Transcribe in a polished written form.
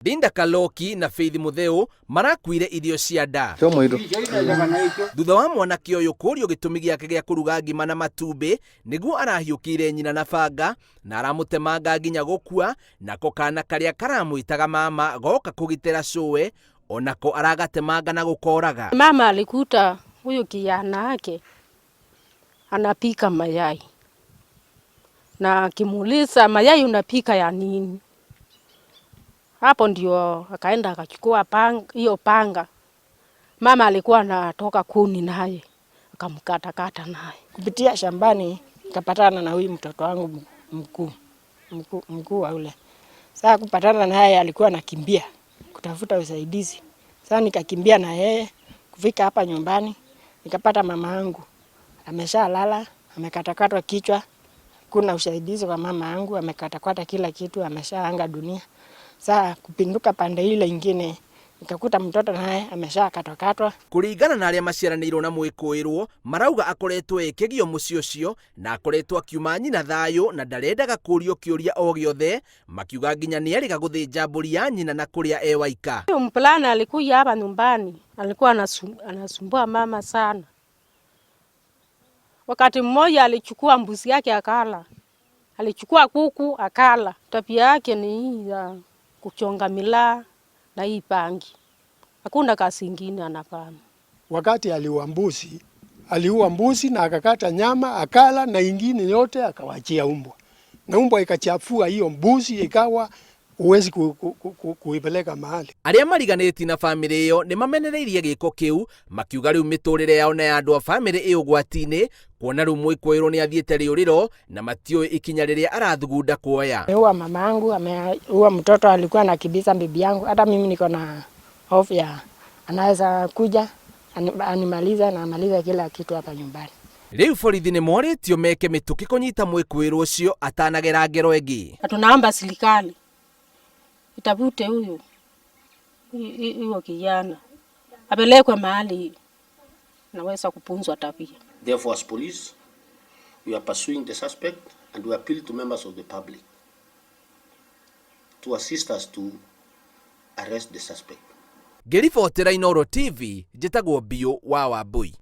Linda Kaloki na Faith Mutheu marakuire irio cia nda thutha wa mwanake ũyũ kũrio gĩtũmi gĩake gĩa kũruga ngima na matumbĩ nĩguo arahiũkĩire nyina na banga na aramũtemanga nginya gũkua, nako kana karĩa karamwĩtaga mama goka kũgitĩra cũwe onako aragatemanga na gũkoraga. Mama alikuta huyu kijana yake anapika mayai, na akimuuliza, "Mayai unapika ya nini?" Hapo ndio akaenda akachukua hiyo panga. Mama alikuwa anatoka kuni naye akamkatakata naye. Kupitia shambani nikapatana na huyu mtoto wangu mkuu wa ule. Sasa kupatana naye alikuwa anakimbia kutafuta usaidizi. Sasa nikakimbia na yeye kufika hapa nyumbani, nikapata mama yangu ameshalala, amekatakatwa kichwa. Kuna usaidizi kwa mama yangu, amekatakata kila kitu, ameshaaga dunia. Sasa kupinduka pande ile ingine nikakuta mtoto naye ameshakatwakatwa. Kũringana na arĩa maciaranĩirwo na mwĩkũĩrwo, marauga akoretwo ĩkĩgio mũciĩ ũcio na akoretwo akiuma nyina thayũ na ndarendaga kũrio kĩũria o gĩothe, makiuga nginya nĩerĩga gũthĩnja mbũri ya nyina na kũrĩa e waika. Huyu mvulana alikuja hapa nyumbani, alikuwa anasumbua mama sana. Wakati mmoja alichukua mbuzi yake akala, alichukua kuku akala. Tabia yake ni hii ya kuchonga miraa na hii bangi, hakuna kazi ingine anafanya. Wakati aliua mbuzi, aliua mbuzi na akakata nyama akala, na ingine yote akawachia umbwa, na umbwa ikachafua hiyo mbuzi, ikawa huwezi kuipeleka mahali. Arĩa mariganĩtie na bamĩrĩ ĩyo nĩ mamenereirie gĩko kĩu, makiuga rĩu mĩtũrĩre yao na ya andũ a bamĩrĩ ĩ ũgwati-inĩ, kuona rĩu mwĩkũĩrwo nĩ athiĩte rĩũrĩro na matiũĩ ikinya rĩrĩa arathugunda kuoya. Ameua mama yangu, ameua mtoto alikuwa anakimbiza bibi yangu. Hata mimi niko na hofu ya anaweza kuja animaliza na amaliza kila kitu hapa nyumbani. Rĩu borithi nĩ morĩtio meke mĩtũkĩ kũnyita mwĩkũĩrwo ũcio atanagera ngero ĩngĩ. Na tunaomba serikali itafute huyu huyo kijana apelekwe mahali naweza kufunzwa tabia. Therefore, as police, we are pursuing the suspect and we appeal to members of the public to assist us to arrest the suspect. Ngĩribotera Inooro TV, njĩtagwo Biũ wa Wambui.